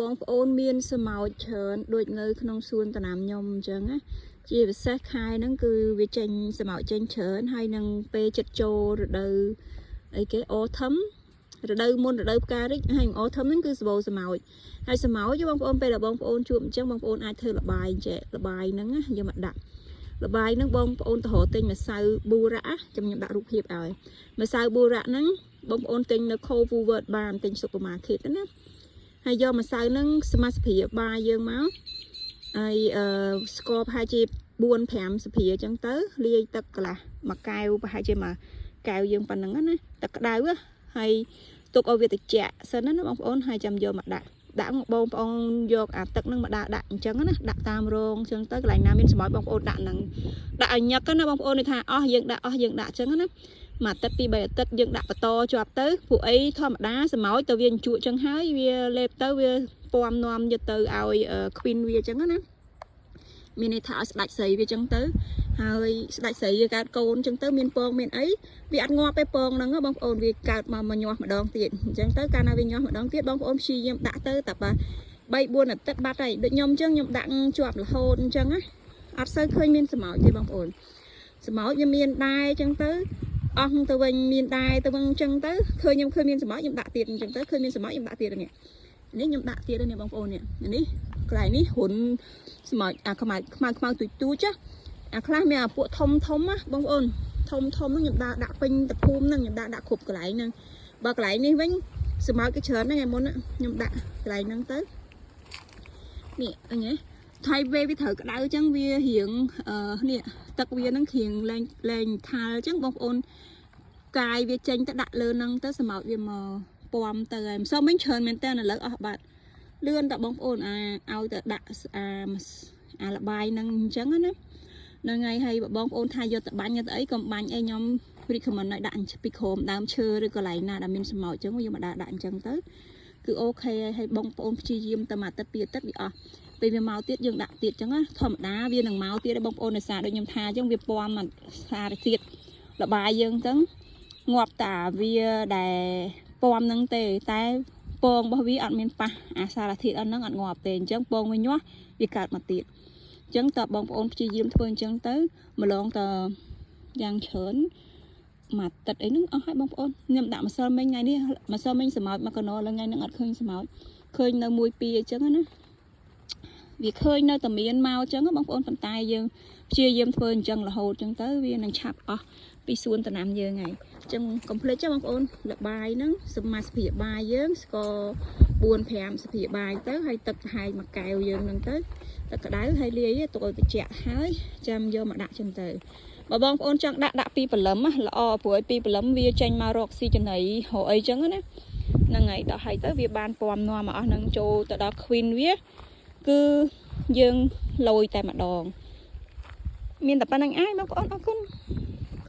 បងប្អូនមានស្មោចច្រើនដូចនៅក្នុងសួនដំណាំខ្ញុំអញ្ចឹងណាជាពិសេសខែហ្នឹងគឺវាចេញស្មោចចេញច្រើនហើយនឹងពេលចិត្តចូលរដូវអីគេ autumn រដូវមុនរដូវផ្ការីកហើយ autumn ហ្នឹងគឺសបោស្មោចហើយស្មោចបងប្អូនពេលដែលបងប្អូនជួបអញ្ចឹងបងប្អូនអាចធ្វើល្បាយចេះល្បាយហ្នឹងណាយកមកដាក់ល្បាយហ្នឹងបងប្អូនទៅរកទិញម្សៅប៊ូរ៉ាចាំខ្ញុំដាក់រូបភាពឲ្យម្សៅប៊ូរ៉ាហ្នឹងបងប្អូនទិញនៅ Coles, Woolworths បានទិញ supermarket ទៅណាហើយយកម្សៅហ្នឹងសមាសភាពបាយយើងមកហើយអឺស្ករប្រហែលជា4 5ស្លាបព្រាអញ្ចឹងទៅលាយទឹកកន្លះមួយកែវប្រហែលជាមួយកែវយើងប៉ុណ្្នឹងណាទឹកក្តៅហើយទុកឲ្យវាត្រជាក់សិនណាបងប្អូនហើយចាំយកមកដាក់ដាក់បងប្អូនយកអាទឹកហ្នឹងមកដាក់ដាក់អញ្ចឹងណាដាក់តាមរងអញ្ចឹងទៅកន្លែងណាមានស្មោចបងប្អូនដាក់ហ្នឹងដាក់ឲ្យញឹកណាបងប្អូននេះថាអស់យើងដាក់អស់យើងដាក់អញ្ចឹងណាមួយអាទិត្យពីរបីអាទិត្យយើងដាក់បន្តជាប់ទៅពួកអីធម្មតាស្មោចទៅវាជក់អញ្ចឹងហើយវាលេបទៅវាពំនាំយកទៅឲ្យ queen វាអញ្ចឹងណាមានន័យថាឲ្យស្ដាច់ស្រីវាអញ្ចឹងទៅហើយស្ដាច់ស្រីវាកើតកូនអញ្ចឹងទៅមានពងមានអីវាអត់ងាប់ទេពងហ្នឹងបងប្អូនវាកើតមកមកញាស់ម្ដងទៀតអញ្ចឹងទៅកាលណាវាញាស់ម្ដងទៀតបងប្អូនព្យាយាមដាក់ទៅតែបើ3 4អាទិត្យបាត់ហើយដូចខ្ញុំអញ្ចឹងខ្ញុំដាក់ជាប់រហូតអញ្ចឹងណាអត់សូវឃើញមានស្មោចទេបងប្អូនស្មោចវាមានដែរអញ្ចឹងទៅអស់ទៅវិញមានដែរទៅវិញអញ្ចឹងទៅឃើញខ្ញុំឃើញមានស្មោចខ្ញុំដាក់ទៀតអញ្ចឹងទៅឃើញមានស្មោចខ្ញុំដាក់ទៀតនេះនេះខ្ញុំដាក់ទៀតនេះបងប្អូននេះនេះកន្លែងនេះរុនស្មោចអាខ្មៅខ្មៅខ្មៅទូចទូចអាខ្លះមានអាពួកធំធំណាបងប្អូនធំធំហ្នឹងខ្ញុំដាក់ដាក់ពេញតភូមិហ្នឹងខ្ញុំដាក់ដាក់គ្រប់កន្លែងហ្នឹងបើកន្លែងនេះវិញស្មោចគេច្រើនហ្នឹងឯមុនខ្ញុំដាក់កន្លែងហ្នឹងទៅនេះអញហ៎ថៃវេវាត្រូវក្តៅអញ្ចឹងវារៀងអឺនេះទឹកវាហ្នឹងរៀងលែងលែងថាល់អញ្ចឹងបងប្អូនកាយវាចេញទៅដាក់លើហ្នឹងទៅស្មោចវាមកពំទៅហើយមិនសមវិញច្រើនមែនតើឥឡូវអស់បាត់លឿនតបងប្អូនអាឲ្យទៅដាក់អាអាលបាយហ្នឹងអញ្ចឹងណាហ្នឹងហើយហើយបងប្អូនថាយកទៅបាញ់យកទៅអីកុំបាញ់អីខ្ញុំ recommend ឲ្យដាក់ពីក្រោមដើមឈើឬកន្លែងណាដែលមានស្មោចអញ្ចឹងយកមកដាក់ដាក់អញ្ចឹងទៅគឺ OK ហើយហើយបងប្អូនព្យាយាមតែមួយអាទិត្យពីរអាទិត្យវាអស់ពេលវាមកទៀតយើងដាក់ទៀតអញ្ចឹងណាធម្មតាវានឹងមកទៀតបងប្អូនដោយសារដូចខ្ញុំថាអញ្ចឹងវាពំសារធាតុលបាយយើងអញ្ចឹងងាប់តាវាដែលពំហ្នឹងទេតែពងរបស់វាអត់មានប៉ះអាសារធាតុអត់ហ្នឹងអត់ងាប់ទេអញ្ចឹងពងវាញាស់វាកើតមកទៀតអញ្ចឹងតើបងប្អូនព្យាយាមធ្វើអញ្ចឹងទៅម្លងតយ៉ាងច្រើនមួយអាទិត្យអីហ្នឹងអស់ហើយបងប្អូនខ្ញុំដាក់ម្សិលមិញថ្ងៃនេះម្សិលមិញស្មោចមកកណោឡើងថ្ងៃហ្នឹងអត់ឃើញស្មោចឃើញនៅមួយពីរអញ្ចឹងណាវាឃើញនៅតែមានមកអញ្ចឹងបងប្អូនប៉ុន្តែយើងព្យាយាមធ្វើអញ្ចឹងរហូតអញ្ចឹងទៅវានឹងឆាប់អស់ពីសួនដំណាំយើងហើយអញ្ចឹងកុំភ្លេចបងប្អូនលបាយហ្នឹងសមាសភាពបាយយើងស្ករ4 5ស្លាបព្រាបាយទៅហើយទឹកហែកមួយកែវយើងហ្នឹងទៅទឹកក្តៅហើយលាយទុកឲ្យត្រជាក់ហើយចាំយកមកដាក់ចឹងទៅបើបងប្អូនចង់ដាក់ដាក់ពីព្រលឹមណាល្អព្រោះឲ្យពីព្រលឹមវាចេញមករកស៊ីចំណីរកអីចឹងណាហ្នឹងហើយដល់ហើយទៅវាបានពំនាំមកអស់ហ្នឹងចូលទៅដល់ queen វាគឺយើងលយតែម្ដងមានតែប៉ុណ្្នឹងឯងបងប្អូនអរគុណ។